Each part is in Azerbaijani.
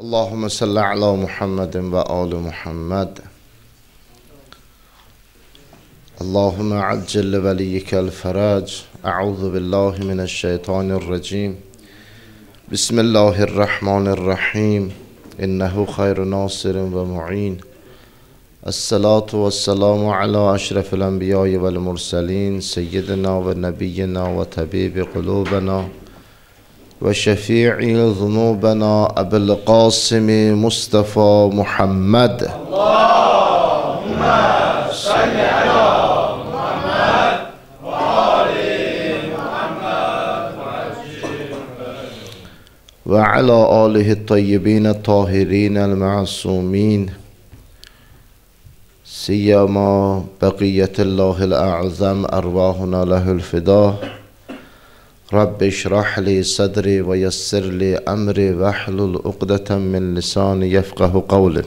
Allahümme salli ala Muhammedin və ali Muhammed. Allahümme accil li veliyyikəl fərəc. Əuzu billahi minəşşeytanirracim. Bismillahirrahmanirrahim. İnnehu xeyru nasirin və mu'in. Esselatu vesselamu ala əşrəfil ənbiyayı vəl mürsəlin. Seyyidina və nəbiyyina və təbibi qulubana və şəfi'i zunubana Əbül-Qasimi Mustafa Muhammed. Allahümme salli ala Muhammed və ali Muhammed və ala alihi tayyibin tahirin el-ma'sumin siyama bəqiyyətillahil a'zam ərvahuna ləhül fidah. Rabbi şrah li sadri və yessir li əmri və hlul uqdətən min lisani yefqəhu qavli.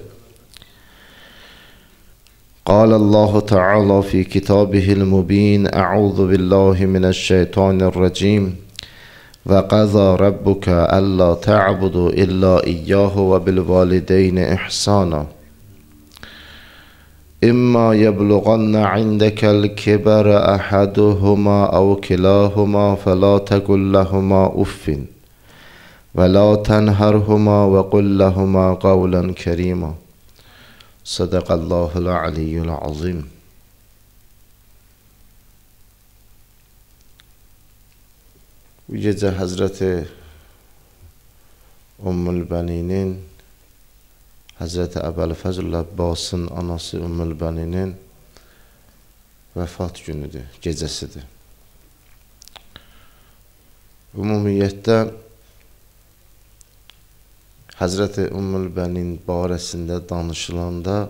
Qalallahu Teala fi kitabihil mubin. Əuzu billahi minəşşeytanirracim. Və qəza rabbuka əlla tə'budu illə iyyahu və bil valideyni ihsana. İmma yebluğanna indekəl kibərə əhəduhuma əv kilahuma fəla təqul ləhuma uffin və la tənhərhuma və qul ləhuma qavlən kərima. Sadaqallahul aliyyul azim. Bu gecə Həzrəti Ümmül Bəninin, Həzrəti Əbəlfəzl Əbbasın anası Ümmül Bəninin vəfat günüdür, gecəsidir. Ümumiyyətdə Həzrəti Ümmül Bənin barəsində danışılanda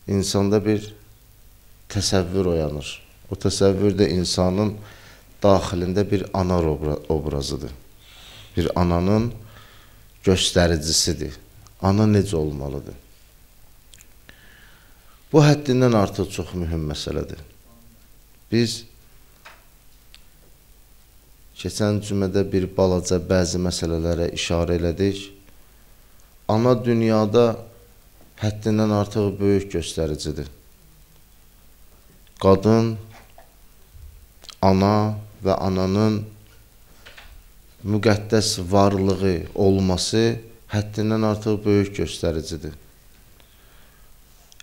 insanda bir təsəvvür oyanır. O təsəvvür də insanın daxilində bir ana obrazıdır. Bir ananın göstəricisidir. Ana necə olmalıdır? Bu həddindən artıq çox mühüm məsələdir. Biz keçən cümədə bir balaca bəzi məsələlərə işarə elədik. Ana dünyada həddindən artıq böyük göstəricidir. Qadın, ana və ananın müqəddəs varlığı olması həddindən artıq böyük göstəricidir.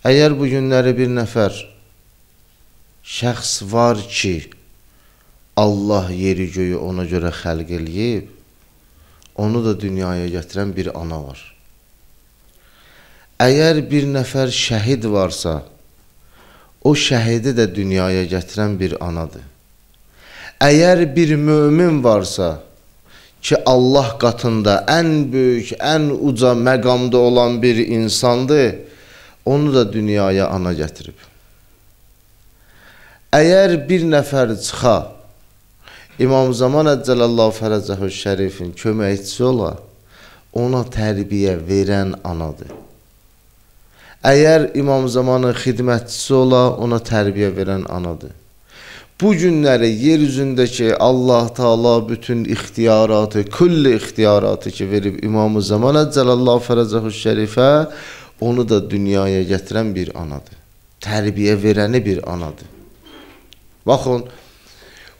Əgər bu günləri bir nəfər şəxs var ki, Allah yeri göyü ona görə xəlq eləyib, onu da dünyaya gətirən bir ana var. Əgər bir nəfər şəhid varsa, o şəhidi də dünyaya gətirən bir anadır. Əgər bir mömin varsa, ki Allah qatında ən böyük, ən uca məqamda olan bir insandır, onu da dünyaya ana gətirib. Əgər bir nəfər çıxa, İmam Zaman Əcəlallahu Fərəcəhu Şərifin köməkçisi ola, ona tərbiyə verən anadır. Əgər İmam Zamanın xidmətçisi ola, ona tərbiyə verən anadır. Bu günləri yer üzündəki Allah Teala bütün ixtiyaratı, külli ixtiyaratı ki verib İmam-ı Zaman Əcəlallahu Fərəcəhu Şərifə, onu da dünyaya gətirən bir anadır. Tərbiyə verəni bir anadır. Baxın,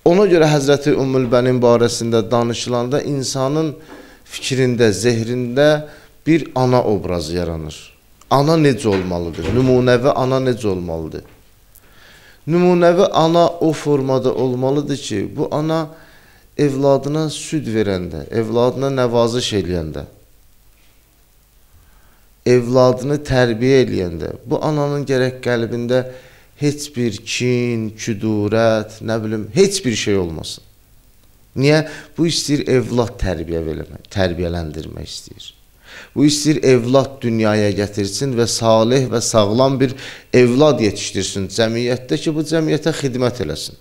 ona görə Həzrəti Ümmül Bənin barəsində danışılanda insanın fikrində, zehrində bir ana obrazı yaranır. Ana necə olmalıdır? Nümunəvi ana necə olmalıdır? Nümunəvi ana o formada olmalıdır ki, bu ana evladına süd verəndə, evladına nəvaziş eləyəndə, evladını tərbiyə eləyəndə, bu ananın gərək qəlbində heç bir kin, küdurət, nə bilim, heç bir şey olmasın. Niyə? Bu istəyir evlad tərbiyə vermək, tərbiyələndirmək istəyir. Bu istəyir evlad dünyaya gətirsin və salih və sağlam bir evlad yetişdirsin cəmiyyətdə ki, bu cəmiyyətə xidmət eləsin.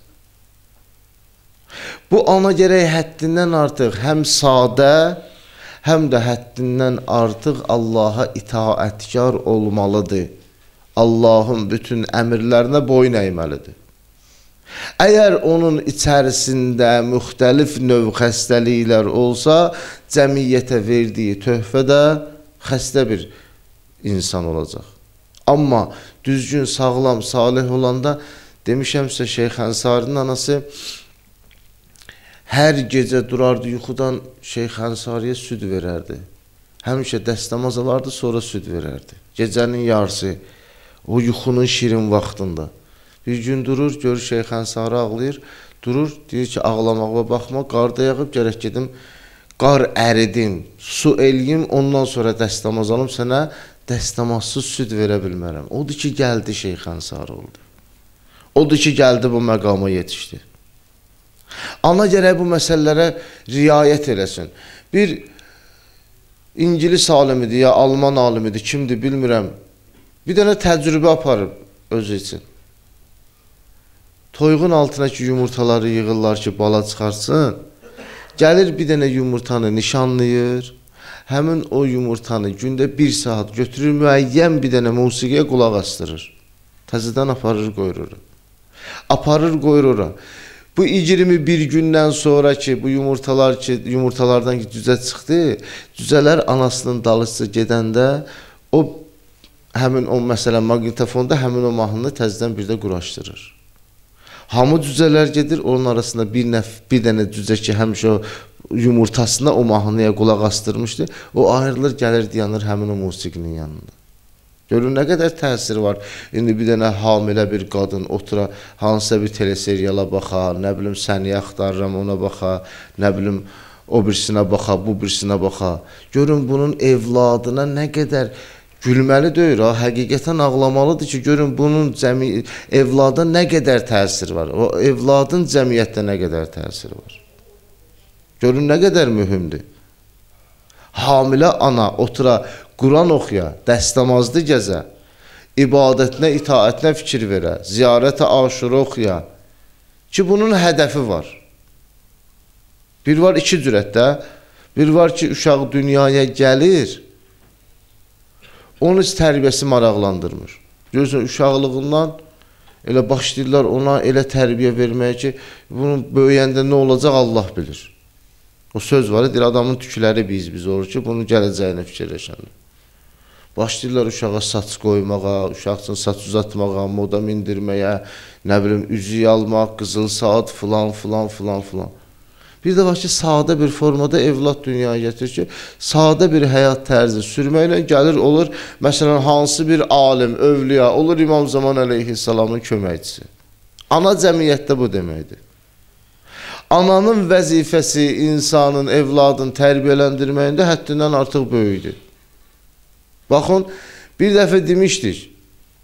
Bu ana gərək həddindən artıq həm sadə, həm də həddindən artıq Allaha itaətkar olmalıdır. Allahın bütün əmrlərinə boyun əyməlidir. Əgər onun içərisində müxtəlif növ xəstəliklər olsa, cəmiyyətə verdiyi töhfə də Xəstə bir insan olacaq. Amma düzgün, sağlam, salih olanda, demişəm sizə, Şeyx Ənsarinin anası hər gecə durardı yuxudan, Şeyx Ənsariyə süd verərdi. Həmişə dəstəmaz alardı, sonra süd verərdi. Gecənin yarısı, o yuxunun şirin vaxtında. Bir gün durur, görür Şeyx Ənsari ağlayır, durur, deyir ki, ağlamağa baxma, qar da yağıb, gərək gedim, qar əridim, su eləyim, ondan sonra dəstəmaz alım, sənə dəstəmazsız süd verə bilmərəm. Odur ki, gəldi Şeyx Ənsari oldu. Odur ki, gəldi bu məqama yetişdi. Ana gərək bu məsələlərə riayət eləsin. Bir İngilis alimidir ya Alman alimidir, kimdir bilmirəm. Bir dənə təcrübə aparıb özü üçün. Toyuğun altına ki, yumurtaları yığırlar ki, bala çıxarsın. Gəlir bir dənə yumurtanı nişanlayır. Həmin o yumurtanı gündə bir saat götürür, müəyyən bir dənə musiqiyə qulaq astırır. Təzədən aparır, qoyur ora. Aparır, qoyur ora. Bu 21 gündən sonra ki, bu yumurtalar ki, yumurtalardan ki, cücə çıxdı, cücələr anasının dalısıca gedəndə o, həmin o, məsələn, maqnitofonda həmin o mahnını təzədən bir də quraşdırır. Hamı cücələr gedir, onun arasında bir dənə cücə ki, həmişə o yumurtasına o mahnıya qulaq astırmışdı, o ayrılır, gəlir, dayanır həmin o musiqinin yanında. Görün, nə qədər təsir var. İndi bir dənə hamilə bir qadın otura, hansısa bir teleseriala baxa, nə bilim, səni axtarıram, ona baxa, nə bilim, o birisinə baxa, bu birisinə baxa. Görün, bunun evladına nə qədər gülməli deyil, ha, həqiqətən ağlamalıdır ki, görün, bunun evlada nə qədər təsir var, o evladın cəmiyyətdə nə qədər təsiri var. Görün, nə qədər mühümdür. Hamilə ana otura, Quran oxuya, dəstəmazlı gəzə, ibadətinə, itaətinə fikir verə, ziyarət-i aşura oxuya ki, bunun hədəfi var. Bir var iki cürətdə, bir var ki, uşaq dünyaya gəlir, onun heç tərbiyəsi maraqlandırmır. Görürsən, uşaqlığından elə başlayırlar ona elə tərbiyə verməyə ki, bunun böyüyəndə nə olacaq Allah bilir. O söz var, deyir, adamın tükləri biz-biz olur ki, bunun gələcəyini fikirləşəndə. Başlayırlar uşağa saç qoymağa, uşaq üçün saç uzatmağa, moda mindirməyə, nə bilim, üzük almaq, qızıl saat, filan, filan, filan, filan. Bir də var ki, sadə bir formada evlad dünyaya gətirir ki, sadə bir həyat tərzi sürməklə gəlir, olur, məsələn, hansı bir alim, övliya, olur İmam Zaman əleyhissalamın köməkçisi. Ana cəmiyyətdə bu deməkdir. Ananın vəzifəsi insanın, evladın tərbiyələndirməyində həddindən artıq böyükdür. Baxın, bir dəfə demişdik,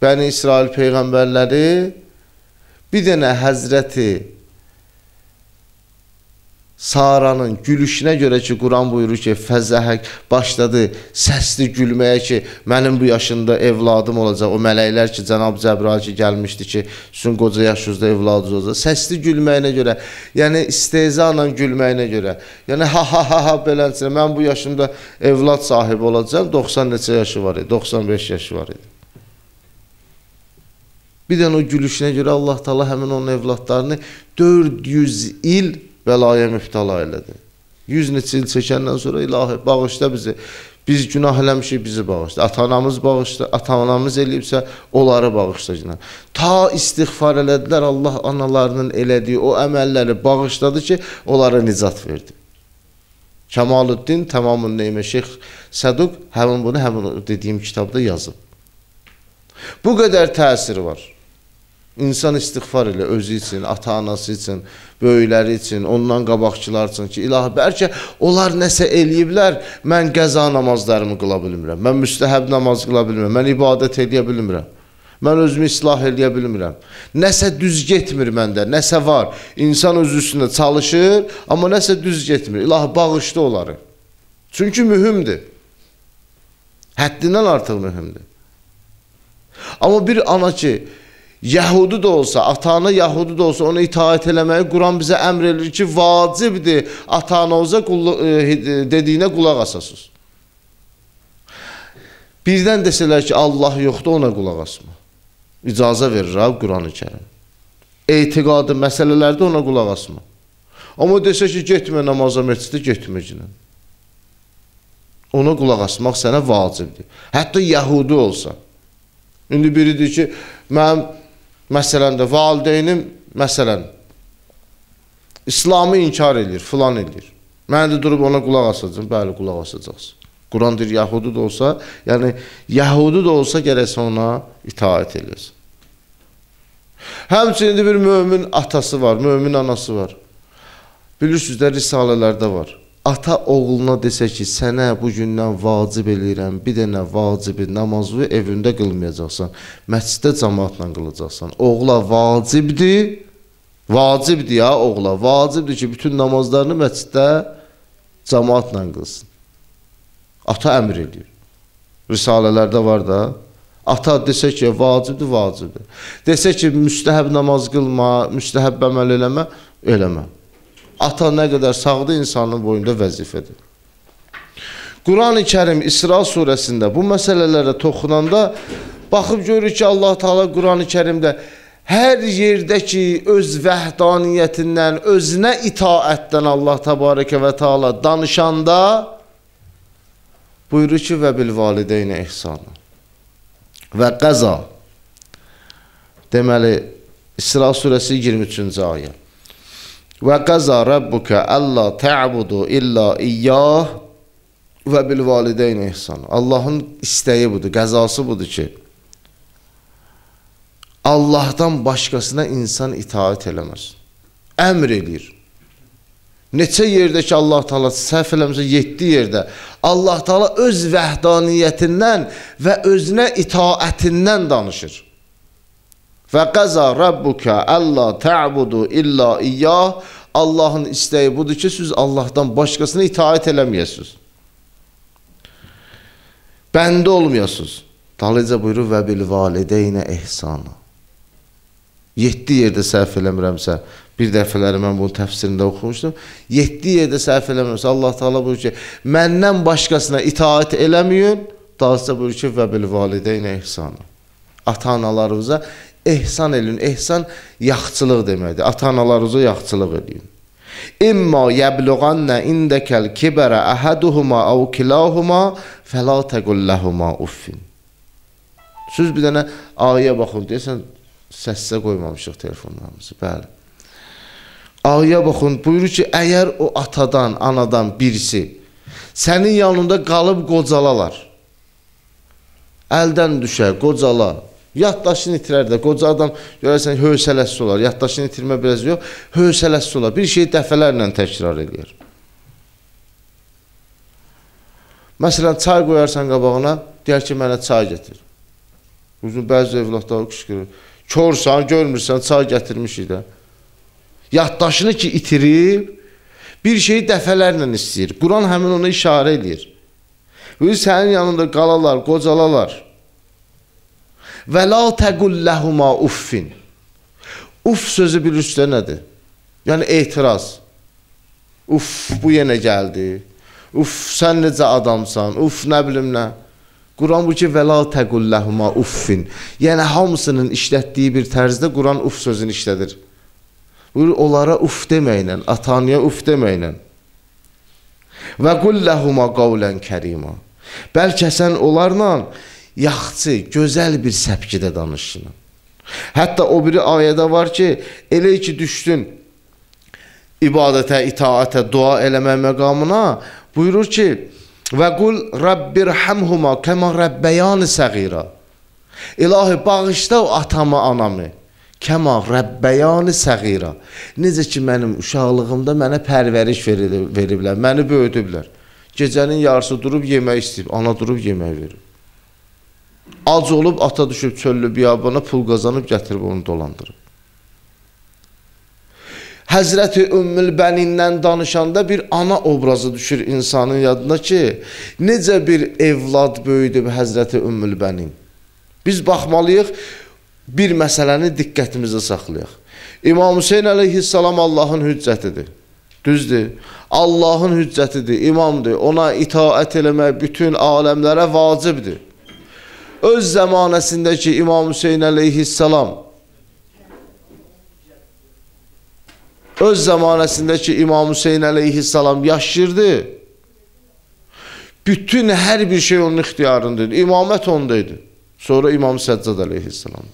Bəni İsrail peyğəmbərləri bir dənə Həzrəti Saranın gülüşünə görə ki, Quran buyurur ki, fəzəhək başladı səsli gülməyə ki, mənim bu yaşımda evladım olacaq. O mələklər ki, Cənab Cəbrail ki, gəlmişdi ki, sizin qoca yaşınızda evladınız olacaq. Səsli gülməyinə görə, yəni istehza ilə gülməyinə görə, yəni ha ha ha ha beləncə, mən bu yaşımda evlad sahibi olacağam. 90 neçə yaşı var idi, 95 yaşı var idi. Bir dənə o gülüşünə görə Allah Teala həmin onun evladlarını 400 il bəlaya mübtəla elədi. 100 neçə il çəkəndən sonra ilahi bağışla bizi. Biz günah eləmişik, bizi bağışla. Ata-anamız bağışla, ata-anamız eləyibsə onları bağışlayacaqlar. Ta istiğfar elədilər, Allah analarının elədiyi o əməlləri bağışladı ki, onlara nicat verdi. Kəmalüddin Tamamün Neymə Şeyx Səduq həmin bunu həmin dediyim kitabda yazıb. Bu qədər təsiri var. İnsan istiğfar elə özü üçün, ata-anası üçün, böyükləri üçün, ondan qabaqçılar üçün ki, ilahi, bəlkə onlar nəsə eləyiblər, mən qəza namazlarımı qıla bilmirəm, mən müstəhəb namaz qıla bilmirəm, mən ibadət eləyə bilmirəm, mən özümü islah eləyə bilmirəm. Nəsə düz getmir məndə, nəsə var. İnsan öz üstündə çalışır, amma nəsə düz getmir. İlahi, bağışla onları. Çünki mühümdür. Həddindən artıq mühümdür. Amma bir ana ki, Yəhudi də olsa, ata-ana Yəhudi də olsa ona itaət eləməyi Quran bizə əmr edir ki, vacibdir ata-ananıza dediyinə qulaq asasınız. Birdən desələr ki, Allah yoxdur, ona qulaq asma. İcazə verir ha Quran-ı Kərim. Etiqadı məsələlərdə ona qulaq asma. Amma desə ki, getmə namaza məscidə, getmə. Ona qulaq asmaq sənə vacibdir. Hətta yəhudi olsa. İndi biri deyir ki, mənim, məsələn də, valideynim, məsələn, İslamı inkar edir, filan edir. Mən də durub ona qulaq asacağım. Bəli, qulaq asacaqsın. Quran deyir, yəhudi də olsa, yəni, yəhudi də olsa gərək sən ona itaət eləyəsən. Həmçinin də bir mömin atası var, mömin anası var. Bilirsiniz də, risalələrdə var. Ata oğluna desə ki, sənə bu gündən vacib eləyirəm, bir dənə vacibi namazı evində qılmayacaqsan, məsciddə cəmaatla qılacaqsan. Oğla vacibdir, vacibdir ya oğla, vacibdir ki, bütün namazlarını məsciddə cəmaatla qılsın. Ata əmr eləyir. Risalələrdə var da. Ata desə ki, vacibdir, vacibdir. Desə ki, müstəhəb namaz qılma, müstəhəb əməl eləmə, eləmə. Ata nə qədər sağdı insanın boyunda vəzifədir. Quran-ı Kərim İsra surəsində bu məsələlərə toxunanda baxıb görürük ki, Allah Teala Quran-ı Kərimdə hər yerdə ki, öz vəhdaniyyətindən, özünə itaətdən Allah Təbarəkə və Teala danışanda buyurur ki, və bil valideynə ihsanı. Və qəza. Deməli, İsra surəsi 23-cü ayə. Və qəza rəbbukə əllə tə'budu illə iyyah və bil valideynə ihsan. Allahın istəyi budur, qəzası budur ki, Allahdan başqasına insan itaət eləməz. Əmr eləyir. Neçə yerdə ki, Allah Teala səhv eləmirsə 7 yerdə Allah Teala öz vəhdaniyyətindən və özünə itaətindən danışır. Və qəza rəbbukə əllə tə'budu illə iyyah. Allahın istəyi budur ki, siz Allahdan başqasına itaət eləməyəsiniz. Bəndə olmayasınız. Dalıca buyurur, və bil valideynə ehsana. 7 yerdə səhv eləmirəmsə, bir dəfələri mən bunun təfsirində oxumuşdum. 7 yerdə səhv eləmirəmsə, Allah Teala buyurur ki, məndən başqasına itaət eləməyin. Dalıca buyurur ki, və bil valideynə ehsana. Ata-analarınıza ehsan eləyin. Ehsan yaxçılıq deməkdir. Ata-analarınıza yaxçılıq eləyin. İmma yəbluğannə indəkəl kibərə əhəduhuma əv kilahuma fəla təqul ləhuma uffin. Siz bir dənə ayə baxın, deyəsən səssə qoymamışıq telefonlarımızı. Bəli. Ayə baxın, buyurur ki, əgər o atadan, anadan birisi sənin yanında qalıb qocalalar, əldən düşər, qocala, yaddaşını itirər də, qoca adam görərsən hövsələsiz olar, yaddaşını itirmə biraz yox, hövsələsiz olar, bir şeyi dəfələrlə təkrar eləyir. Məsələn, çay qoyarsan qabağına, deyər ki, mənə çay gətir. Uzun bəzi evladlar qışqırır. Korsan, görmürsən, çay gətirmişik də. Yaddaşını ki itirib, bir şeyi dəfələrlə istəyir. Quran həmin ona işarə eləyir. Buyur, sənin yanında qalalar, qocalalar. Və la təqul ləhuma uffin. Uff sözü bilirsə nədir? Yəni etiraz. Uff, bu yenə gəldi. Uff, sən necə adamsan? Uff, nə bilim nə. Quran bu ki, və la təqul ləhuma uffin. Yəni hamısının işlətdiyi bir tərzdə Quran uff sözünü işlədir. Buyur, onlara uff deməklə, atanıya uff deməklə. Və qul ləhuma qavlən kərima. Bəlkə sən onlarla yaxçı, gözəl bir səpkidə danışsın. Hətta o biri ayədə var ki, elə ki düşdün ibadətə, itaətə, dua eləmək məqamına, buyurur ki, və qul Rabbirhamhuma kəma rəbbəyani səğira. İlahi, bağışla o atamı, anamı. Kəma rəbbəyani səğira. Necə ki mənim uşaqlığımda mənə pərvəriş veriblər, məni böyüdüblər. Gecənin yarısı durub yemək istəyib, ana durub yemək verib. Ac olub, ata düşüb çöllü biyabana pul qazanıb gətirib onu dolandırıb. Həzrəti Ümmül Bənindən danışanda bir ana obrazı düşür insanın yadına ki, necə bir evlad böyüdüb Həzrəti Ümmül Bənin. Biz baxmalıyıq, bir məsələni diqqətimizdə saxlayaq. İmam Hüseyin əleyhissalam Allahın hüccətidir. Düzdür. Allahın hüccətidir, imamdır. Ona itaət eləmək bütün aləmlərə vacibdir. Öz zəmanəsindəki İmam Hüseyin əleyhissalam öz zəmanəsindəki İmam Hüseyin əleyhissalam yaşayırdı. Bütün hər bir şey onun ixtiyarında idi. İmamət onda idi. Sonra İmam Səccad əleyhissalam.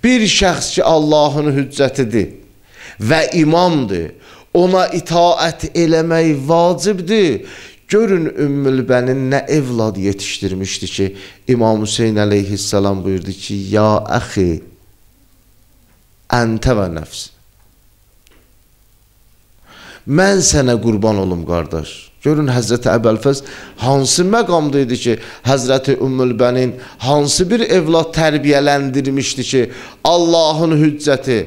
Bir şəxs ki, Allahın hüccətidir və imamdır, ona itaət eləmək vacibdir. Görün Ümmülbənin nə evlad yetişdirmişdi ki, İmam Hüseyin əleyhissalam buyurdu ki, ya əxi, əntə və nəfs. Mən sənə qurban olum qardaş. Görün Həzrəti Əbəlfəz hansı məqamda idi ki, Həzrəti Ümmülbənin hansı bir evlad tərbiyələndirmişdi ki, Allahın hüccəti,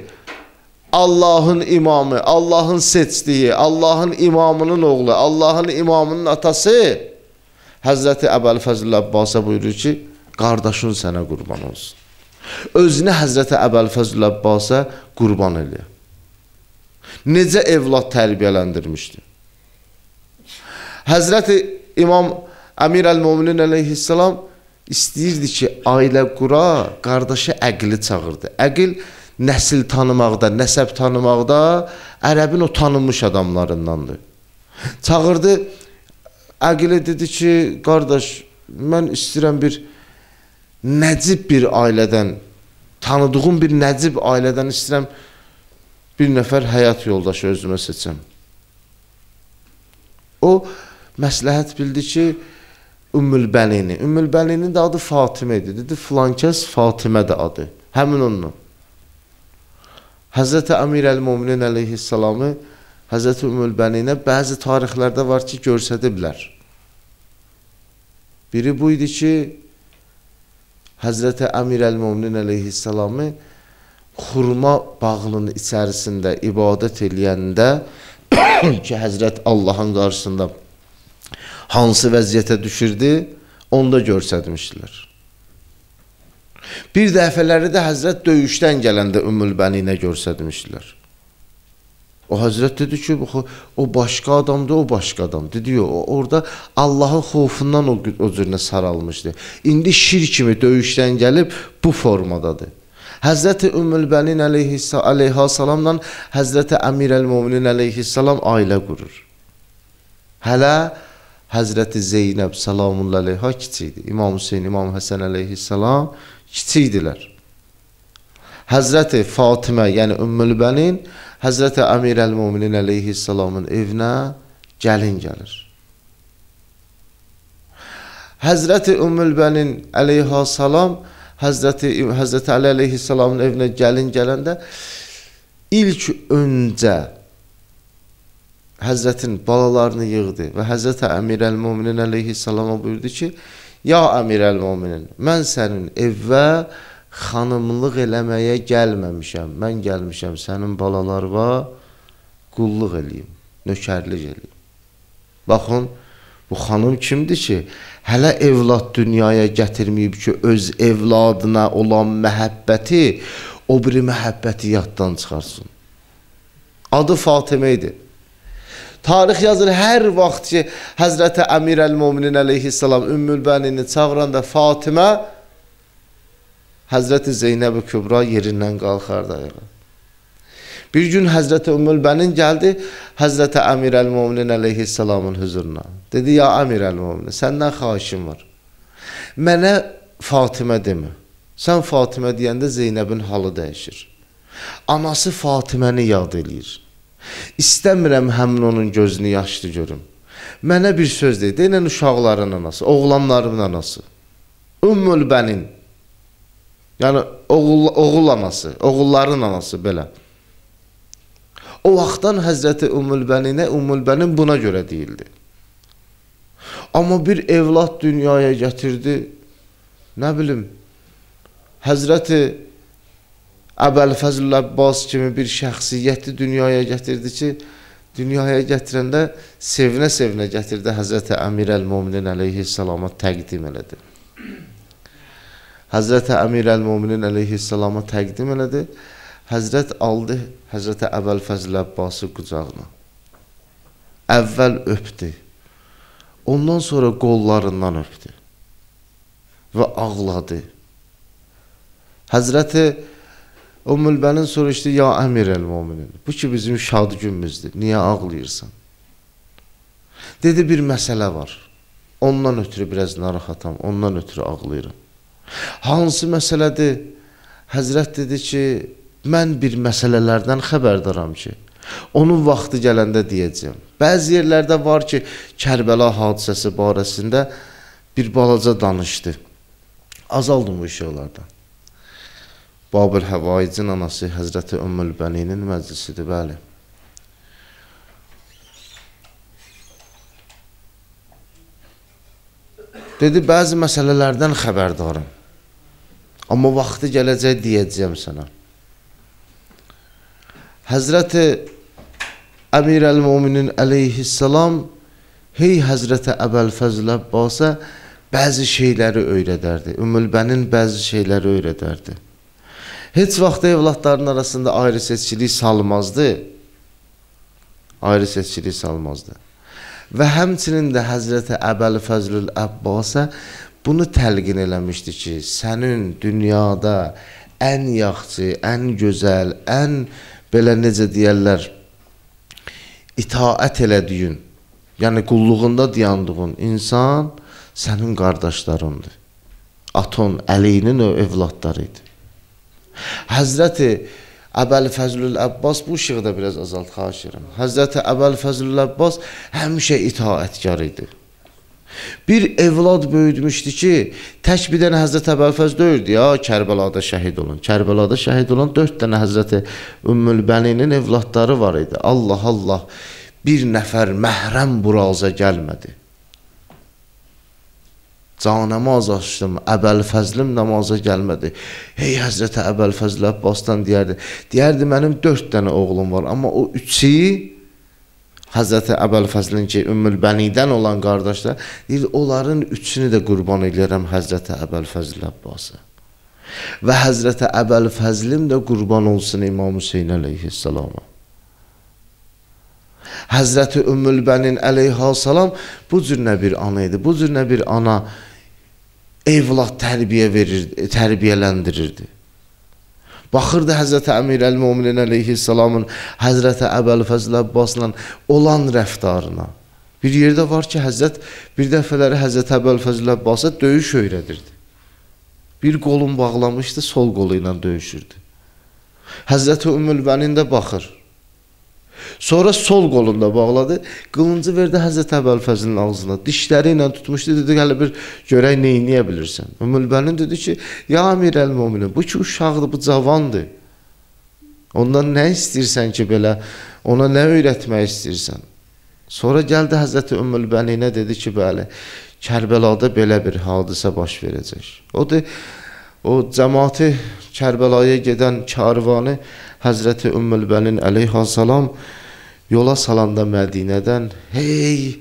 Allahın imamı, Allahın seçdiyi, Allahın imamının oğlu, Allahın imamının atası Həzrəti Əbəlfəzl Əbbasa buyurur ki, qardaşın sənə qurban olsun. Özünü Həzrəti Əbəlfəzl Əbbasa qurban eləyə. Necə evlad tərbiyələndirmişdi? Həzrəti İmam Əmir əl-Müminin əleyhissalam istəyirdi ki, ailə qura, qardaşı Əqili çağırdı. Əqil nəsil tanımaqda, nəsəb tanımaqda ərəbin o tanınmış adamlarındandır. Çağırdı, Əqilə dedi ki, qardaş, mən istəyirəm bir nəcib bir ailədən, tanıdığım bir nəcib ailədən istəyirəm bir nəfər həyat yoldaşı özümə seçəm. O, məsləhət bildi ki, Ümmülbənini. Ümmülbəninin də adı Fatimə idi. Dedi, filankəs Fatimə də adı. Həmin onunla. Həzrəti Əmir əl-Müminin əleyhissalamı Həzrəti Ümmülbəninə bəzi tarixlərdə var ki, görsədiblər. Biri bu idi ki, Həzrəti Əmir əl-Müminin əleyhissalamı xurma bağının içərisində ibadət eləyəndə ki, Həzrət Allahın qarşısında hansı vəziyyətə düşürdü, onu da görsədmişdilər. Bir dəfələri də Həzrət döyüşdən gələndə Ümmülbəninə görsədmişdilər. O Həzrət dedi ki, o başqa adamdır, o başqa adam. Dedi, yox, orada Allahın xofundan o cürünə saralmışdı. İndi şir kimi döyüşdən gəlib bu formadadır. Həzrəti Ümmülbənin əleyhissalamla Həzrəti Əmir əl-Müminin əleyhissalam ailə qurur. Hələ Həzrəti Zeynəb salamullahi əleyha kiçikdir. İmam Hüseyin, İmam Həsən əleyhissalam kiçikdilər. Həzrəti Fatimə, yəni Ümmülbənin, Həzrəti Əmir əl-Müminin əleyhissalamın evinə gəlin gəlir. Həzrəti Ümmülbənin əleyhissalam Həzrəti Əli əleyhissalamın evinə gəlin gələndə ilk öncə Həzrətin balalarını yığdı və Həzrəti Əmir əl-Müminin əleyhissalama buyurdu ki, ya Əmir əl-Müminin, mən sənin evə xanımlıq eləməyə gəlməmişəm, mən gəlmişəm sənin balalarına qulluq eləyim, nökərlik eləyim. Baxın, bu xanım kimdir ki, hələ evlad dünyaya gətirməyib ki, öz evladına olan məhəbbəti, o biri məhəbbəti yaddan çıxarsın. Adı Fatimə idi. Tarix yazır, hər vaxt ki, Həzrəti Əmir əl-Müminin əleyhissalam Ümmülbənini çağıranda Fatimə, Həzrəti Zeynəb-i Kübra yerindən qalxardı ayağa. Bir gün Həzrəti Ümmülbənin gəldi Həzrəti Əmir əl-Müminin əleyhissalamın hüzuruna. Dedi, ya Əmir əl-Müminin, səndən xahişim var. Mənə Fatimə demə. Sən Fatimə deyəndə Zeynəbin halı dəyişir. Anası Fatiməni yad eləyir. İstəmirəm həmin onun gözünü yaşlı görüm. Mənə bir söz deyir. Deyilən uşaqların anası, oğlanların anası. Ümmülbənin. Yəni oğul anası, oğulların anası belə. O vaxtdan Həzrəti Ümmülbəninə Ümmülbənin buna görə deyildi. Amma bir evlad dünyaya gətirdi, nə bilim, Həzrəti Əbəlfəzl Əbbas kimi bir şəxsiyyəti dünyaya gətirdi ki, dünyaya gətirəndə sevinə-sevinə gətirdi, Həzrəti Əmir əl-Müminin əleyhissalama təqdim elədi. Həzrəti Əmir əl-Müminin əleyhissalama təqdim elədi. Həzrət aldı Həzrəti Əbəlfəzl Əbbası qucağına. Əvvəl öpdü. Ondan sonra qollarından öpdü. Və ağladı. Həzrəti Ümmülbənin soruşdu, ya Əmir əl-Müminin, bu ki bizim şad günümüzdür, niyə ağlayırsan? Dedi, bir məsələ var. Ondan ötürü biraz narahatam, ondan ötürü ağlayıram. Hansı məsələdir? Həzrət dedi ki, mən bir məsələlərdən xəbərdaram ki, onun vaxtı gələndə deyəcəyəm. Bəzi yerlərdə var ki, Kərbəla hadisəsi barəsində bir balaca danışdı. Azaldım bu işıqlardan. Babül Həvaicin anası Həzrəti Ümmül Bəninin məclisidir, bəli. Dedi, bəzi məsələlərdən xəbərdarım. Amma vaxtı gələcək deyəcəyəm sənə. Həzrəti Əmir əl-Müminin əleyhissalam hey Həzrəti Əbəlfəzl Əbbasa bəzi şeyləri öyrədərdi. Ümmülbənin bəzi şeyləri öyrədərdi. Heç vaxt evladların arasında ayrı seçkilik salmazdı. Ayrı seçkilik salmazdı. Və həmçinin də Həzrəti Əbəlfəzlül Əbbasa bunu təlqin eləmişdi ki, sənin dünyada ən yaxşı, ən gözəl, ən belə necə deyərlər, itaət elədiyin, yəni qulluğunda dayandığın insan sənin qardaşlarındır. Aton, Əlinin o övladları idi. Həzrəti Əbəlfəzlül Əbbas, bu işığı da biraz azalt, xahiş edirəm. Həzrəti Əbəlfəzlül Əbbas həmişə itaətkar idi. Bir evlad böyütmüşdü ki, tək bir dənə Həzrəti Əbəlfəzl deyirdi, ya Kərbəlada şəhid olun. Kərbəlada şəhid olan 4 dənə Həzrəti Ümmülbəninin evladları var idi. Allah Allah, bir nəfər məhrəm buraza gəlmədi. Canamaz açdım, Əbəlfəzlim namaza gəlmədi. Hey Həzrəti Əbəlfəzl Əbbasdan deyərdi. Deyərdi, mənim 4 dənə oğlum var, amma o üçü Həzrəti Əbəlfəzlin ki, Ümmülbənidən olan qardaşlar, deyir, onların üçünü də qurban eləyərəm Həzrəti Əbəlfəzl Əbbasa. Və Həzrəti Əbəlfəzlim də qurban olsun İmam Hüseyin əleyhissalama. Həzrəti Ümmülbənin əleyhissalam bu cür nə bir ana idi, bu cür nə bir ana evlad tərbiyə verirdi, tərbiyələndirirdi. Baxırdı Həzrəti Əmir əl-Müminin əleyhissalamın Həzrəti Əbəlfəzl Əbbasla olan rəftarına. Bir yerdə var ki, Həzrət bir dəfələri Həzrəti Əbəlfəzl Əbbasa döyüş öyrədirdi. Bir qolun bağlamışdı, sol qolu ilə döyüşürdü. Həzrəti Ümmülbənin də baxır. Sonra sol qolunda bağladı, qılıncı verdi Həzrəti Əbəlfəzlin ağzına, dişləri ilə tutmuşdu, dedi, hələ bir görək neyniyə bilirsən. Ümmülbənin dedi ki, ya Əmir əl-Müminin, bu ki uşaqdır, bu cavandır. Ondan nə istəyirsən ki belə, ona nə öyrətmək istəyirsən? Sonra gəldi Həzrəti Ümmülbəninə dedi ki, bəli, Kərbəlada belə bir hadisə baş verəcək. O cəmaati Kərbəlaya gedən karvanı Həzrəti Ümmülbənin əleyhissalam yola salanda Mədinədən hey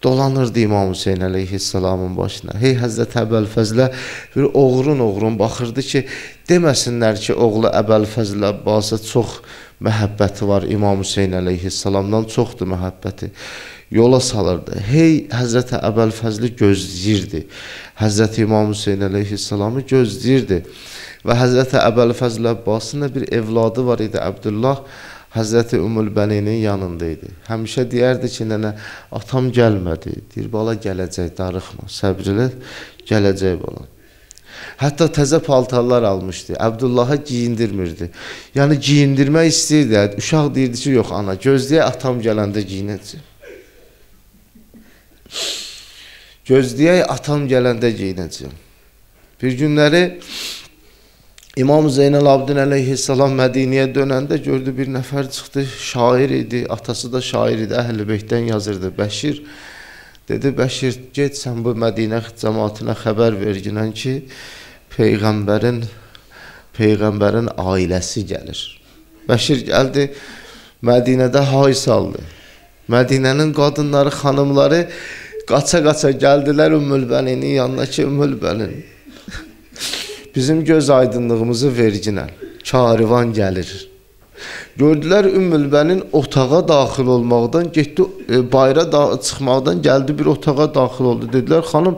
dolanırdı İmam Hüseyin əleyhissalamın başına. Hey Həzrəti Əbəlfəzlə bir oğrun-oğrun baxırdı ki, deməsinlər ki, oğlu Əbəlfəzl Əbbasa çox məhəbbəti var İmam Hüseyin əleyhissalamdan, çoxdur məhəbbəti. Yola salırdı. Hey Həzrəti Əbəlfəzli gözləyirdi. Həzrəti İmam Hüseyin əleyhissalamı gözləyirdi. Və Həzrəti Əbəlfəzl Əbbasın da bir evladı var idi, Əbdullah, Həzrəti Ümmülbəninin yanında idi. Həmişə deyərdi ki, nənə, atam gəlmədi. Deyir, bala gələcək, darıxma, səbr elə, gələcək bala. Hətta təzə paltarlar almışdı, Əbdullahı giyindirmirdi. Yəni, giyindirmək istəyirdi. Uşaq deyirdi ki, yox ana, gözləyək atam gələndə giyinəcək. Gözləyək atam gələndə giyinəcəm. Bir günləri İmam Zeynəl Abidin əleyhissalam Mədiniyə dönəndə gördü bir nəfər çıxdı, şair idi, atası da şair idi, Əhl-i Beytdən yazırdı, Bəşir. Dedi, Bəşir, get sən bu Mədinə cəmaatına xəbər verginən ki, Peyğəmbərin ailəsi gəlir. Bəşir gəldi, Mədinədə hay saldı. Mədinənin qadınları, xanımları qaça-qaça gəldilər Ümmülbəninin yanına ki, Ümmülbənin, bizim göz aydınlığımızı verginə, karivan gəlir. Gördülər Ümmülbənin otağa daxil olmaqdan, getdi bayıra çıxmaqdan gəldi bir otağa daxil oldu. Dedilər, xanım,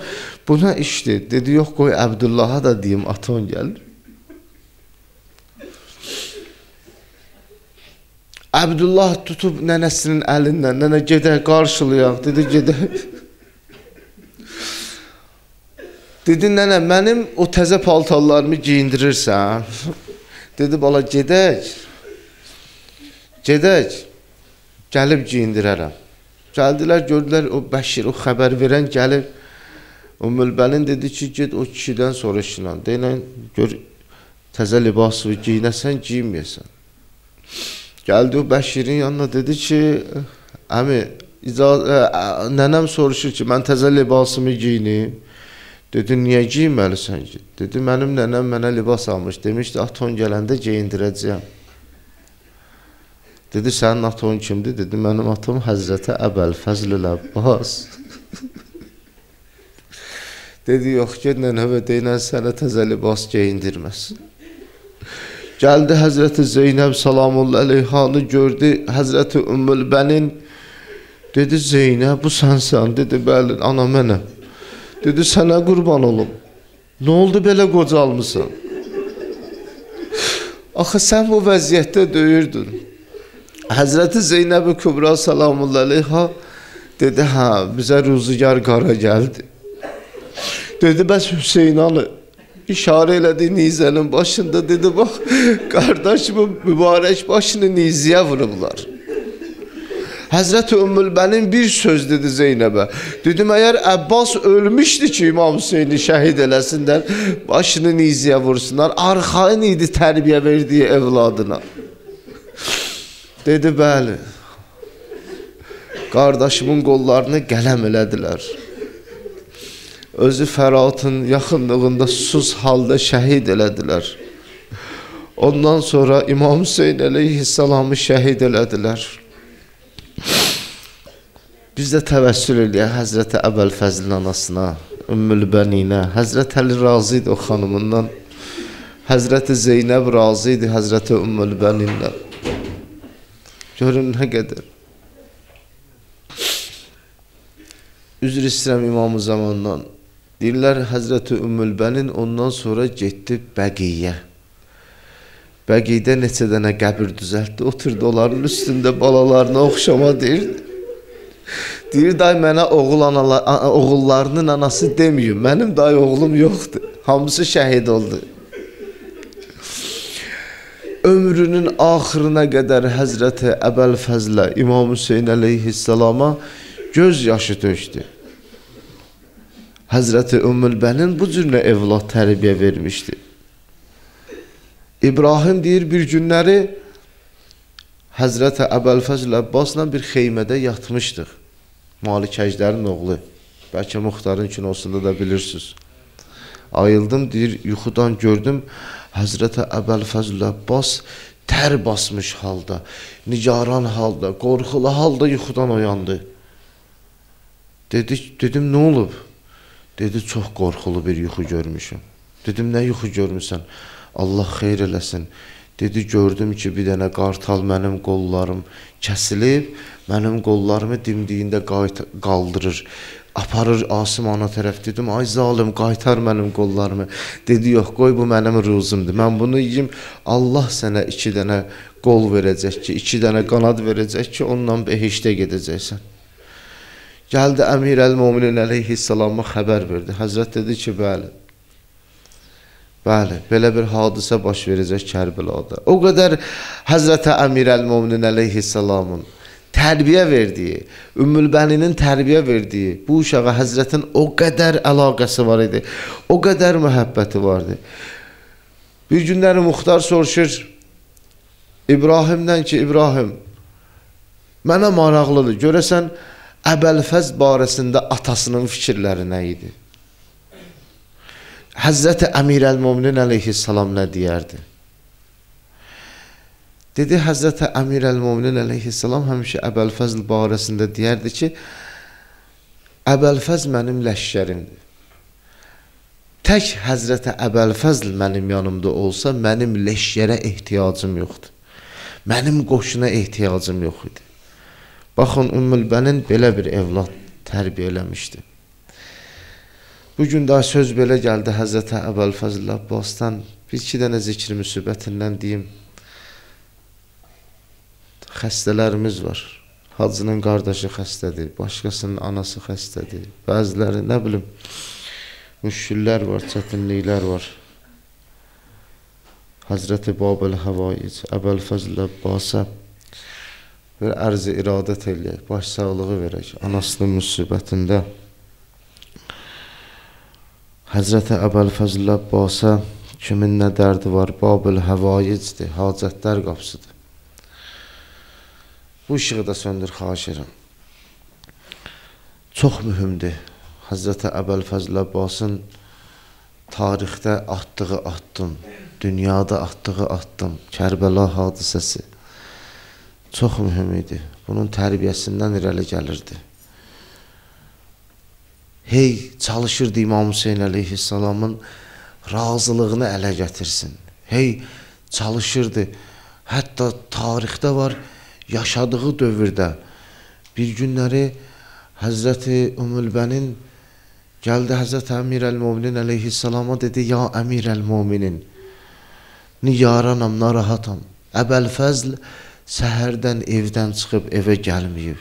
bu nə işdir? Dedi, yox, qoy Əbdullaha da deyim, aton gəlir. Əbdullah tutub nənəsinin əlindən, nənə gedək, qarşılayaq, dedi, gedək. Dedi, nənə, mənim o təzə paltarlarımı giyindirirsən. Dedi, bala, gedək. Gedək. Gəlib giyindirərəm. Gəldilər, gördülər, o Bəşir, o xəbər verən gəlib. Ümmülbənin dedi ki, get o kişidən soruşla. Deyilən, gör, təzə libası giyinəsən, giyinməyəsən. Gəldi o Bəşirin yanına, dedi ki, əmi, nənəm soruşur ki, mən təzə libasımı giyinim. Dedi, niyə giyinməlisən ki? Dedi, mənim nənəm mənə libas almış. Demişdi, aton gələndə geyindirəcəyəm. Dedi, sənin aton kimdir? Dedi, mənim atom Həzrətə Əbəlfəzl Əbbas. Dedi, yox, ged nənəvə deyinən sənə təzə libas geyindirməsin. Gəldi Həzrəti Zeynəb salamullah əleyhanı gördü, Həzrəti Ümmülbənin. Dedi, Zeynəb, bu sənsən. Dedi, bəli, ana mənəm. Dedi, sənə qurban olum. Nə oldu belə qocalmısan? Axı, sən bu vəziyyətdə döyürdün. Həzrəti Zeynəb-i Kübra salamullah əleyha dedi, hə, bizə ruzigar qara gəldi. Dedi, bəs Hüseynanı işarə elədi nizənin başında. Dedi, bax, qardaşımın mübarək başını nizəyə vurublar. Həzrəti Ümmülbənin bir söz dedi Zeynəbə. Dedim, əgər Əbbas ölmüşdü ki, İmam Hüseyni şəhid eləsinlər, başını nizəyə vursunlar, arxayın idi tərbiyə verdiyi evladına. Dedi, bəli, qardaşımın qollarını qələm elədilər. Özü Fəratın yaxınlığında susuz halda şəhid elədilər. Ondan sonra İmam Hüseyn əleyhissalamı şəhid elədilər. Biz də təvəssül eləyək Həzrəti Əbəlfəzlin anasına, Ümmülbəninə. Həzrət Əli razı idi o xanımından. Həzrəti Zeynəb razı idi Həzrəti Ümmülbənindən. Görün nə qədər. Üzr istəyirəm İmam-ı Zamandan. Deyirlər Həzrəti Ümmülbənin ondan sonra getdi Bəqiyyə. Bəqiydə neçə dənə qəbir düzəltdi. Oturdu onların üstündə balalarına oxşama deyirdi. Deyir, day mənə oğullarının anası deməyim. Mənim day oğlum yoxdur. Hamısı şəhid oldu. Ömrünün axırına qədər Həzrəti Əbəlfəzlə, İmam Hüseyn əleyhissalama göz yaşı tökdü. Həzrəti Ümmülbənin bu cür evlad tərbiyə vermişdi. İbrahim deyir, bir günləri Həzrəti Əbəlfəzl Əbbasla bir xeymədə yatmışdıq. Malik Əjdərin oğlu. Bəlkə Muxtarın kinosunda da bilirsiniz. Ayıldım, deyir, yuxudan gördüm, Həzrəti Əbəlfəzl Əbbas tər basmış halda, nigaran halda, qorxulu halda yuxudan oyandı. Dedi, dedim, nə olub? Dedi, çox qorxulu bir yuxu görmüşüm. Dedim, nə yuxu görmüsən? Allah xeyr eləsin. Dedi, gördüm ki, bir dənə qartal mənim qollarım kəsilib, mənim qollarımı dimdiyində qaldırır, aparır asimana tərəf. Dedim, ay zalim, qaytar mənim qollarımı. Dedi, yox, qoy bu mənim ruzumdur, mən bunu yiyim. Allah sənə 2 dənə qol verəcək ki, 2 dənə qanad verəcək ki, onunla behişdə gedəcəksən. Gəldi Əmir əl-Müminin əleyhissalama xəbər verdi. Həzrət dedi ki, bəli. Bəli, belə bir hadisə baş verəcək Kərbəlada. O qədər Həzrəti Əmir əl-Müminin əleyhissalamın tərbiyə verdiyi, Ümmülbəninin tərbiyə verdiyi bu uşağa Həzrətin o qədər əlaqəsi var idi, o qədər məhəbbəti vardı. Bir günləri Muxtar soruşur İbrahimdən ki, İbrahim, mənə maraqlıdır, görəsən Əbəlfəz barəsində atasının fikirləri nə idi? Həzrəti Əmir əl-Müminin əleyhissalam nə deyərdi? Dedi, Həzrəti Əmir əl-Müminin əleyhissalam həmişə Əbəlfəzl barəsində deyərdi ki, Əbəlfəz mənim ləşkərimdir. Tək Həzrəti Əbəlfəzl mənim yanımda olsa, mənim leşkərə ehtiyacım yoxdur. Mənim qoşuna ehtiyacım yox idi. Baxın, Ümmülbənin belə bir evlad tərbiyə eləmişdi. Bugün daha söz belə gəldi Həzrəti Əbəlfəzl Abbasdan. Bir iki dənə zikr müsibətindən deyim. Xəstələrimiz var. Hacının qardaşı xəstədir, başqasının anası xəstədir. Bəziləri, nə bilim, Müşkillər var, çətinliklər var. Həzrəti Babəl Həvaic, Əbəlfəzl Əbbasa bir ərz-i iradət eləyək, başsağlığı verək anasının müsibətində. Həzrəti Əbəlfəzl Əbbasa kimin nə dərdi var, Babəl Həvaicdir, hacətlər qapısıdır. Bu işığı da söndür, xahiş edirəm. Çox mühümdür Həzrəti Əbəlfəzl Əbbasın tarixdə atdığı addım, dünyada atdığı addım, Kərbəla hadisəsi çox mühüm idi. Bunun tərbiyəsindən irəli gəlirdi. Hey, çalışırdı İmam Hüseyin əleyhissalamın razılığını ələ gətirsin. Hey, çalışırdı. Hətta tarixdə var, yaşadığı dövrdə bir günləri Həzrəti Ümmülbənin gəldi Həzrəti Əmir əl-Müminin əleyhissalama dedi, ya Əmir əl-Müminin, nigaranam, narahatam. Əbəlfəzl səhərdən evdən çıxıb evə gəlməyib.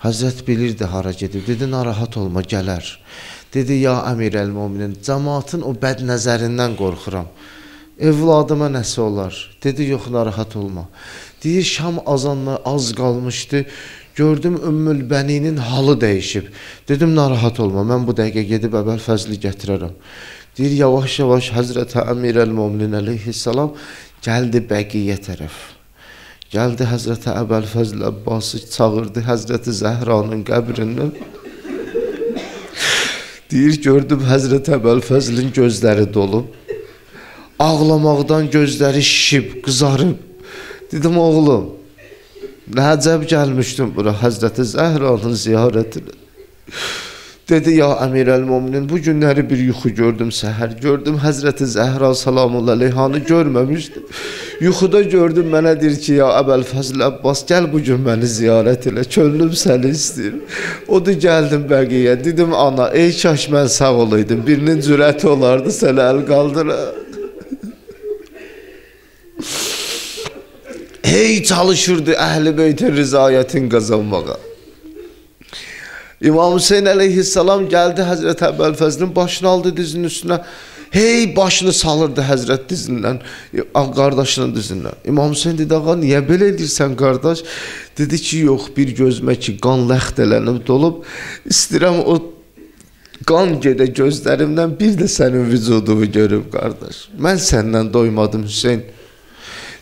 Həzrət bilirdi hara gedib. Dedi, narahat olma, gələr. Dedi, ya Əmir əl-Müminin, cəmaatın o bəd nəzərindən qorxuram. Evladıma nəsə olar? Dedi, yox, narahat olma. Deyir, şam azanına az qalmışdı. Gördüm, Ümmülbəninin halı dəyişib. Dedim, narahat olma, mən bu dəqiqə gedib Əbəlfəzli gətirərəm. Deyir, yavaş-yavaş Həzrəti Əmir əl-Müminin əleyhissalam gəldi Bəqiyyə tərəf. Gəldi Həzrəti Əbəlfəzl Əbbası çağırdı Həzrəti Zəhranın qəbrindən. Deyir, gördüm, Həzrəti Əbəlfəzlin gözləri dolub. Ağlamaqdan gözləri şişib, qızarıb. Dedim, oğlum, nə əcəb gəlmişdim bura Həzrəti Zəhranın ziyarətinə. Dedi, ya Əmir əl-Müminin, bu günləri bir yuxu gördüm, səhər gördüm, Həzrəti Zəhra salamun əleyhanı görməmişdim. Yuxuda gördüm, mənə deyir ki, ya Əbəlfəzl Əbbas, gəl bu gün məni ziyarət elə, könlüm səni istəyir. Odur, gəldim Bəqiyyə, dedim, ana, ey kaş mən sağ olaydım, birinin cürəti olardı, sənə əl qaldıra. Hey çalışırdı Əhl-i Beytin rizayətin qazanmağa. İmam Hüseyin əleyhissalam gəldi Həzrəti Əbəlfəzlin başını aldı dizinin üstünə. Hey başını salırdı Həzrət dizindən, qardaşının dizindən. İmam Hüseyin dedi, ağa niyə belə edirsən qardaş? Dedi ki, yox, bir gözümə ki qan ləxt elənib dolub, istəyirəm o qan gedə gözlərimdən bir də sənin vücudumu görüm qardaş. Mən səndən doymadım Hüseyin.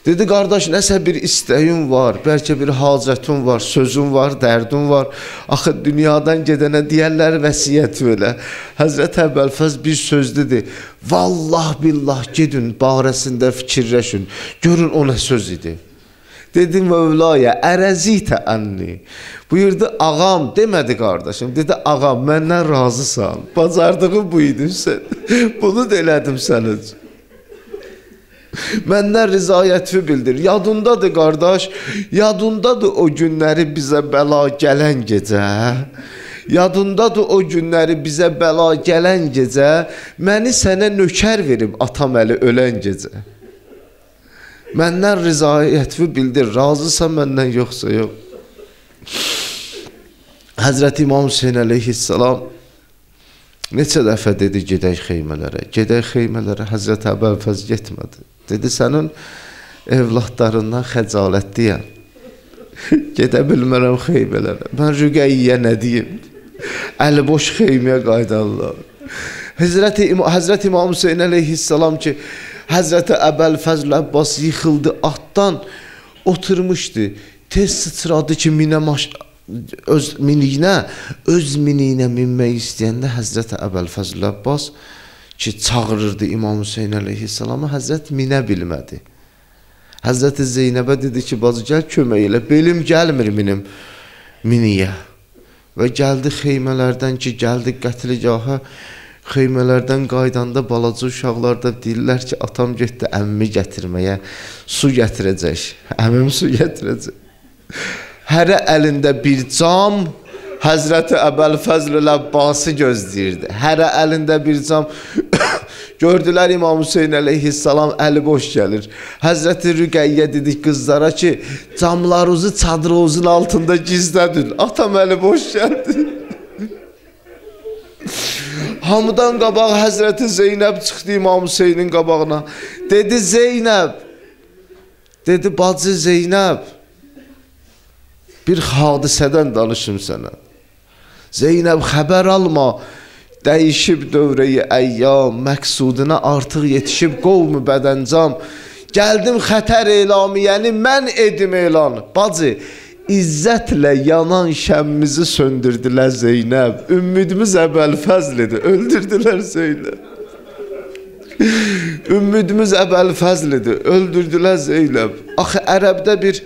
Dedi, qardaş, nəsə bir istəyim var, bəlkə bir hacətim var, sözüm var, dərdim var. Axı, dünyadan gedənə deyərlər vəsiyyət belə. Həzrət Əbəlfəz bir söz dedi, vallah billah gedin, barəsində fikirləşin, görün o nə söz idi. Dedi, Mövlaya, ərəzitə ənni. Buyurdu, ağam, demədi qardaşım, dedi, ağam, məndən razısan, bacardığım bu idi sən, bunu da elədim sənin üçün. Məndən rizayəti bildir. Yadındadır qardaş, yadındadır o günləri bizə bəla gələn gecə. Yadındadır o günləri bizə bəla gələn gecə, məni sənə nökər verib atam əli ölən gecə. Məndən rizayəti bildir. Razısan məndən, yoxsa yox. Həzrəti İmam Hüseyin əleyhissalam neçə dəfə dedi, gedək xeymələrə, gedək xeymələrə. Həzrəti Əbəlfəz getmədi. Dedi, sənin evladlarından xəcalətliyəm. Gedə bilmərəm xeymələrə. Mən Rüqəyyə nə deyim? Əli boş xeyməyə qaydarlar. Həzrəti İmam Hüseyin əleyhissalam ki, Həzrəti Əbəlfəzl Əbbas yıxıldı atdan, oturmuşdu. Tez sıçradı ki, öz miniyinə minmək istəyəndə Həzrəti Əbəlfəzl Əbbas ki, çağırırdı İmam Hüseyin əleyhissalamı, Həzrət minə bilmədi. Həzrəti Zeynəbə dedi ki, bacı gəl kömək elə, belim gəlmir minim miniyə. Və gəldi xeymələrdən ki, gəldi qətligaha, xeymələrdən qaydanda balaca uşaqlar da deyirlər ki, atam getdi əmmimi gətirməyə, su gətirəcək, əmim su gətirəcək. Hərə əlində bir cam, Həzrəti Əbəlfəzl Əbbası gözləyirdi. Hərə əlində bir cam. Gördülər İmam Hüseyin əleyhissalam əli boş gəlir. Həzrəti Rüqəyyə dedik qızlara ki, camlarınızı çadırınızın altında gizlədin. Atam əli boş gəldi. Hamıdan qabaq Həzrəti Zeynəb çıxdı İmam Hüseynin qabağına. Dedi Zeynəb, dedi bacı Zeynəb, bir hadisədən danışım sənə. Zeynəb xəbər alma, dəyişib dövrəyi əyyam, məqsuduna artıq yetişib qovmu bədəncam. Gəldim xətər elamiyəni, mən edim elan. Bacı, İzzətlə yanan şəmmizi söndürdülər Zeynəb. Ümmidimiz Əbəlfəzl idi, öldürdülər Zeynəb. Ümmidimiz Əbəlfəzl idi, öldürdülər Zeynəb. Axı Ərəbdə bir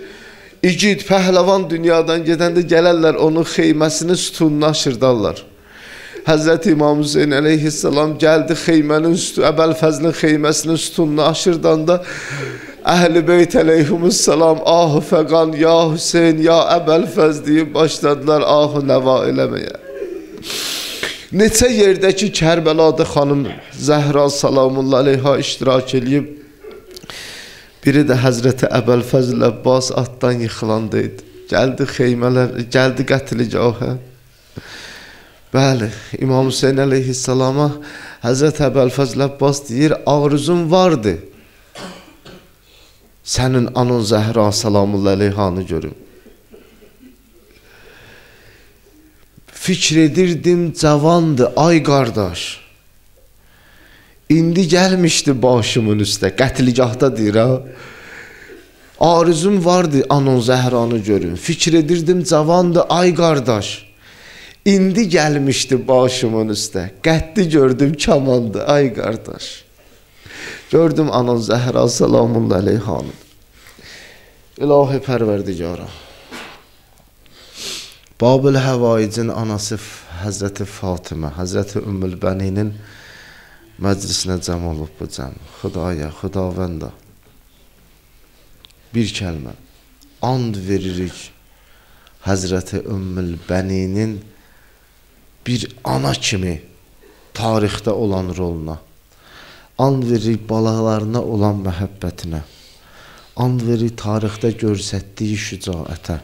igid, pəhləvan dünyadan gedəndə gələrlər onun xeyməsini sütununa aşırdarlar. Həzrəti İmam Hüseyin əleyhissalam gəldi xeymənin sütunu, Əbəlfəzlin xeyməsinin sütununa aşırdanda Əhl-i Beyt əleyhimussalam ahı fəqan, ya Hüseyin, ya Əbəlfəz deyib başladılar ahı nəva eləməyə. Neçə yerdəki Kərbəlada xanım Zəhra salamullah əleyha iştirak eləyib. Biri də Həzrəti Əbəlfəzl Əbbas atdan yıxılanda idi. Gəldi xeymələr, gəldi qətligahə. Bəli, İmam Hüseyin əleyhissalama Həzrəti Əbəlfəzl Əbbas deyir, arzum vardı. Sənin anan Zəhra salamullah əleyhanı görüm. Fikr edirdim, cavandı, ay qardaş. İndi gəlmişdi başımın üstə, qətligahda deyir ha. Arzum vardı anan Zəhranı görüm. Fikr edirdim, cavandı, ay qardaş. İndi gəlmişdi başımın üstə, qəddi gördüm, kamandı, ay qardaş. Gördüm anan Zəhra salamullah əleyhanı. İlahi Pərverdigara. Babül Həvaicin anası Həzrəti Fatimə, Həzrəti Ümmül Bəninin məclisinə cəm olub bu cəm. Xudaya, Xudavənda. Bir kəlmə. And veririk Həzrəti Ümmül Bəninin bir ana kimi tarixdə olan roluna. And veririk balalarına olan məhəbbətinə. And veririk tarixdə göstərdiyi şücaətə.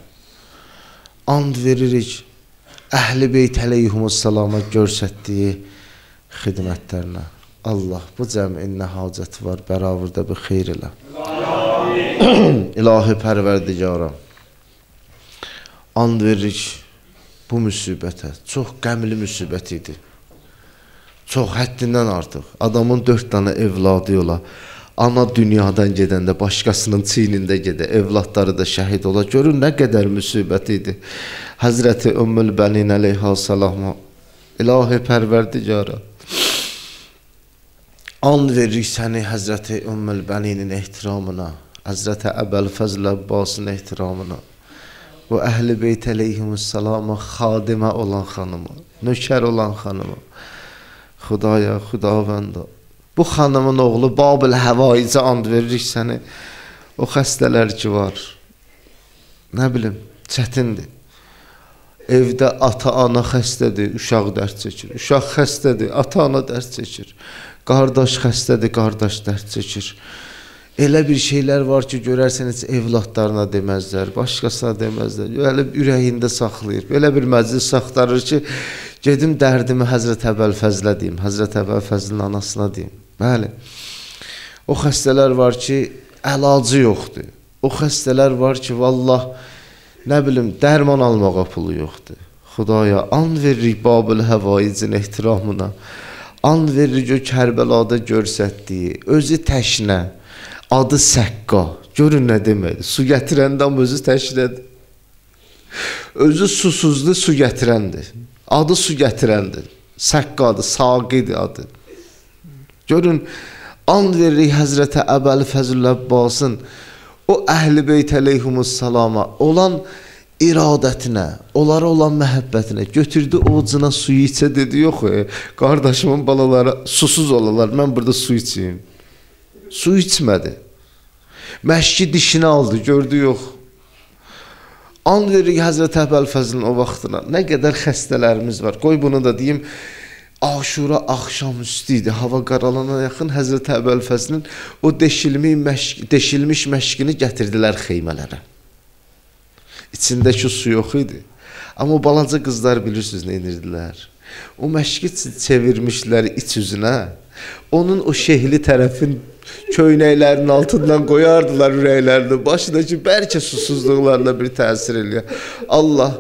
And veririk Əhl-i Beyt əleyhimussalama göstərdiyi xidmətlərinə. Allah bu cəmin nə hacəti var, bəravurda bir xeyr elə. İlahi Pərverdigara. And veririk bu müsibətə. Çox qəmli müsibət idi. Çox həddindən artıq. Adamın 4 dənə evladı ola. Ana dünyadan gedəndə başqasının çiynində gedə, evladları da şəhid ola. Görün nə qədər müsibət idi. Həzrəti Ümmül Bənin əleyhissalama. İlahi Pərverdigara. And veririk səni Həzrəti Ümmül Bəninin ehtiramına, Həzrəti Əbəlfəzl Əbbasın ehtiramına. Bu Əhl-i Beyt əleyhimussalama xadimə olan xanıma, nökər olan xanıma. Xudaya, Xudavənda. Bu xanımın oğlu Babül Həvaicə and veririk səni. O xəstələr ki var, nə bilim, çətindir. Evdə ata-ana xəstədir, uşaq dərd çəkir. Uşaq xəstədir, ata-ana dərd çəkir. Qardaş xəstədir, qardaş dərd çəkir. Elə bir şeylər var ki, görərsən heç evladlarına deməzlər, başqasına deməzlər. Elə ürəyində saxlayır. Elə bir məclis saxtarır ki, gedim dərdimi Həzrət Əbəlfəzlə deyim, Həzrət Əbəlfəzlin anasına deyim. Bəli, o xəstələr var ki, əlacı yoxdur. O xəstələr var ki, vallah, nə bilim, dərman almağa pulu yoxdur. Xudaya, and veririk Babül Həvaicin ehtiramına, and veririk o Kərbəlada göstərdiyi, özü təşnə, adı Səqqa. Görün nə deməkdir, su gətirəndə amma özü təşnədir. Özü susuzdur, su gətirəndir. Adı su gətirəndir. Səqqadır, Saqidir adı. Görün, and veririk Həzrətə Əbəlfəzl Əbbasın o Əhl-i Beyt əleyhimussalama olan iradətinə, onlara olan məhəbbətinə götürdü ovucuna suyu içə dedi, yox, qardaşımın balaları susuz olalar, mən burada su içeyim. Su içmədi. Məşki dişini aldı, gördü, yox. And veririk Həzrət Əbəlfəzlin o vaxtına. Nə qədər xəstələrimiz var. Qoy bunu da deyim, Aşura axşamüstü idi, hava qaralana yaxın Həzrət Əbəlfəzlin o deşilmiş məşqini gətirdilər xeymələrə. İçindəki su yox idi. Amma o balaca qızlar bilirsiniz nə edirdilər. O məşki çevirmişlər iç üzünə. Onun o şehli tərəfin köynəklərinin altından qoyardılar ürəklərini. Başındakı bəlkə susuzluqlarına bir təsir eləyər. Allah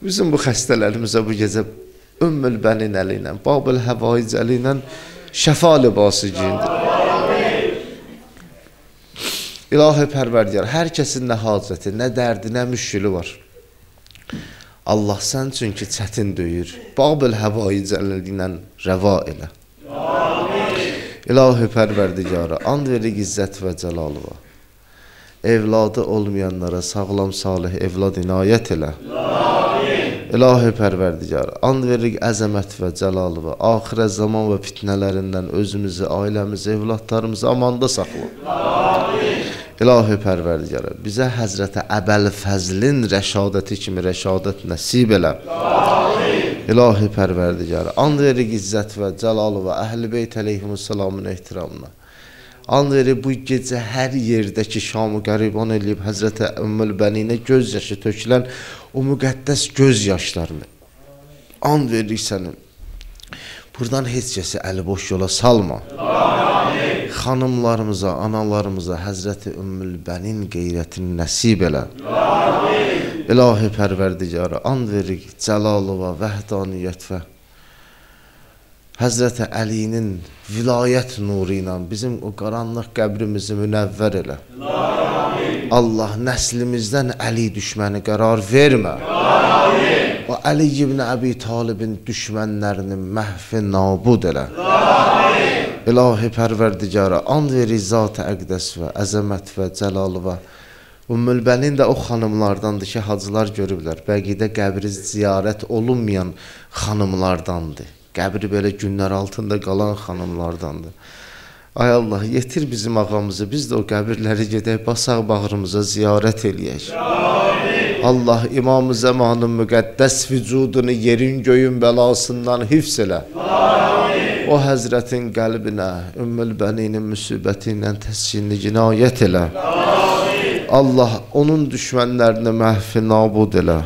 bizim bu xəstələrimizə bu gecə Ümmül Bənin əli ilə, Babül Həvaic əli ilə şəfa libası giyindir. İlahi Pərverdigar, hər kəsin nə hacəti, nə dərdi, nə müşkülü var. Allah sən çünki çətin döyür. Babül Həvaic əli ilə rəva elə. İlahi Pərverdigara, and verik izzət və cəlalıva. Evladı olmayanlara sağlam salih evlad inayət elə. İlahi Pərverdigar, and veririk əzəmət və cəlalıva. Axirət zaman və fitnələrindən özümüzü, ailəmizi, evladlarımızı amanda saxla. İlahi Pərverdigara, bizə Həzrətə Əbəl Fəzlin rəşadəti kimi rəşadət nəsib elə. İlahi Pərverdigara, and veririk izzət və cəlalı və Əhl-i Beyt əleyhimussalamın ehtiramına. And verir bu gecə hər yerdəki Şam-ı qəriban eləyib Həzrətə Ümmül Bəninə göz yaşı tökülən o müqəddəs göz yaşlarını. And veririk sənin. Buradan heç kəsi əli boş yola salma. Amin. Xanımlarımıza, analarımıza Həzrəti Ümmül Bənin qeyrətini nəsib elə. Amin. İlahi Pərverdigara, and veririk cəlalı və vəhdaniyyət və Həzrəti Əlinin vilayət nuru ilə bizim o qaranlıq qəbrimizi münəvvər elə. Amin. Allah nəslimizdən Əli düşməni qərar vermə. Amin. O Əli ibn Əbi Talibin düşmənlərini məhvi nabud elə. Amin. İlahi Pərverdigara, and verik zat-ı əqdəs və əzəmət və cəlalı və Ümmül Bənin də o xanımlardandır ki, hacılar görüblər. Bəqidə qəbri ziyarət olunmayan xanımlardandır. Qəbri belə günlər altında qalan xanımlardandır. Ay Allah, yetir bizim ağamızı, biz də o qəbirləri gedək, basaq bağrımıza ziyarət eləyək. Amin. Allah İmam-ı Zamanın müqəddəs vücudunu yerin göyün bəlasından hifz elə. Amin. O həzrətin qəlbinə, Ümmül Bəninin müsibəti ilə təskinli cinayət elə. Amin. Allah onun düşmənlərini məhvi nabud elə.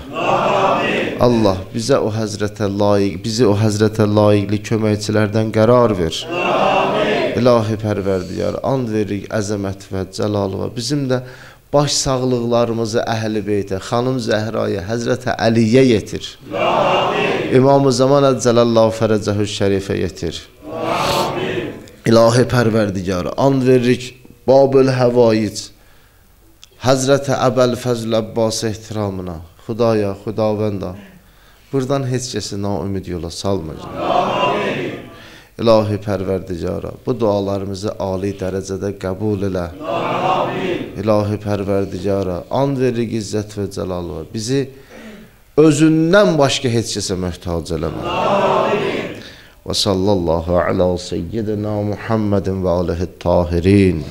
Allah bizə o həzrətə layiq, bizi o həzrətə layiqli köməkçilərdən qərar ver. Amin. İlahi Pərverdigar, and veririk əzəmət və cəlalıva. Bizim də baş sağlıqlarımızı Əhl-i Beytə, Xanım Zəhraya, Həzrətə Əliyə yetir. Amin. İmam-ı Zaman Əcəlallahu Fərəcəhü Şərifə yetir. Amin. İlahi Pərverdigar, and veririk Babül Həvaic, Həzrətə Əbəl Fəzl Əbbas ehtiramına. Xudaya, Xudavənda, buradan heç kəsi naümid yola salmayacaq. Amin. İlahi Pərverdigara, bu dualarımızı ali dərəcədə qəbul elə. Amin. İlahi Pərverdigara, and veririk izzət və cəlalı. Bizi özündən başqa heç kəsə möhtac eləmə. Amin. Və sallallahu alə seyyidina Muhammedin və alihi tahirin.